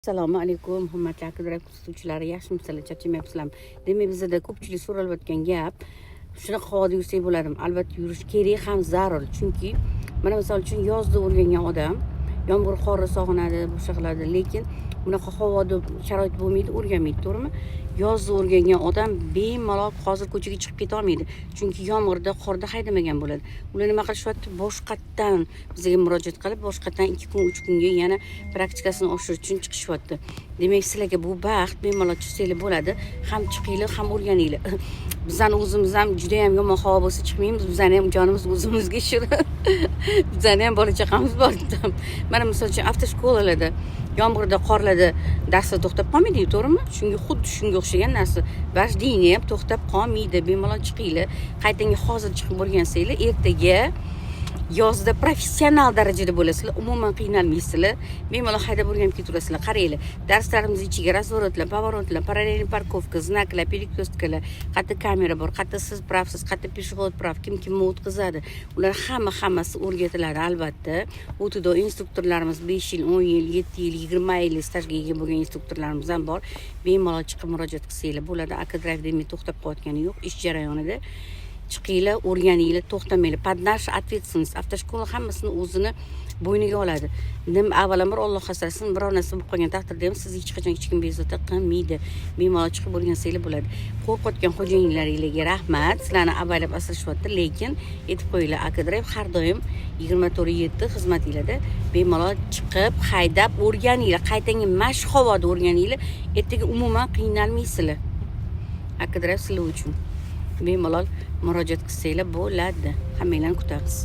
Assalomu alaykum, hurmatli aka kuzatuvchilari, yaxshimisizlar, charchamayapsizlarmi? Demak, bizada ko'pchilik so'ralayotgan gap: shunaqa havoda yursak bo'ladimi? Albatta, yurish kerak ham, zarur. Chunki mana, misol uchun, yozda o'rgangan odam yomg'ir, qorni sog'inadi, boshqa qiladi, lekin bunaqa havoda sharoit bo'lmaydi, o'rganmaydi, to'g'rimi? Yozda o'rgangan odam bemalol hozir ko'chaga chiqib ketolmaydi, chunki yomg'irda, qorda haydamagan bo'ladi. Ular nima qilishyapti? Boshqatdan bizga murojaat qilib, boshqatdan 2 kun, 3 kunga yana praktikasini oshirish uchun chiqishyapti. Demak, sizlarga bu baxt, bemalol chiqsanglar bo'ladi. Ham chiqinglar, ham o'rganinglar. Bizani o'zimiz ham judayam yomon havo bo'lsa, chiqmaymiz. Bizani ham jonimiz o'zimizga shirin, bizani ham bola chaqamiz bor. Mana, misol uchun, автошкола larda yomg'irda, qorlarda darslar to'xtab qolmaydi, to'g'rimi? Shunga, xuddi shunga o'xshagan narsa, вождение ham to'xtab qolmaydi. Bemalol chiqinglar. Qaytanga hozir chiqib o'rgansanglar, ertaga yozda professional darajada bo'lasizlar, umuman qiynalmaysizlar, bemalol haydab o'rganib ketaverasizlar. Qaranglar, darslarimiz ichiga разворот lar, поворот lar, параллельный парковка, знак lar, перекрестка lar, qayerda kamera bor, qayerda siz прав siz, qayerda пешеход прав, kim kimni o'tkazadi, ular hamma hammasi o'rgatiladi albatta. O'tida instruktorlarimiz 5 yil, 10 yil, 7 yil, 20 yil stajga ega bo'lgan instruktorlarimiz ham bor. Bemalol chiqib murojaat qilsanglar bo'ladi. Aka Drive, demak, to'xtab qolayotgani yo'q ish jarayonida. Chiqinglar, o'rganinglar, to'xtamanglar. Под нашу ответственность, автошкола hammasini o'zini bo'yniga oladi. Nim, avvalambor, Olloh asrasin, biror narsa bo'lib qolgan taqdirda ham sizni hech qachon hech kim bezovta qilmaydi. Bemalol chiqib o'rgansanglar bo'ladi. Qo'rqayotgan xo'jayinlaringlarga rahmat, sizlarni avaylab asrashyapti, lekin aytib qo'yinglar, Aka Drive har doim 24/7 xizmatinglarda. Bemalol chiqib haydab o'rganinglar. Qaytanga mana shu havoda o'rganinglar, ertaga umuman qiynalmaysizlar. Aka Drive sizlar uchun, bemalol murojaat qilsanglar bo'ladi. Hammanglarni kutamiz.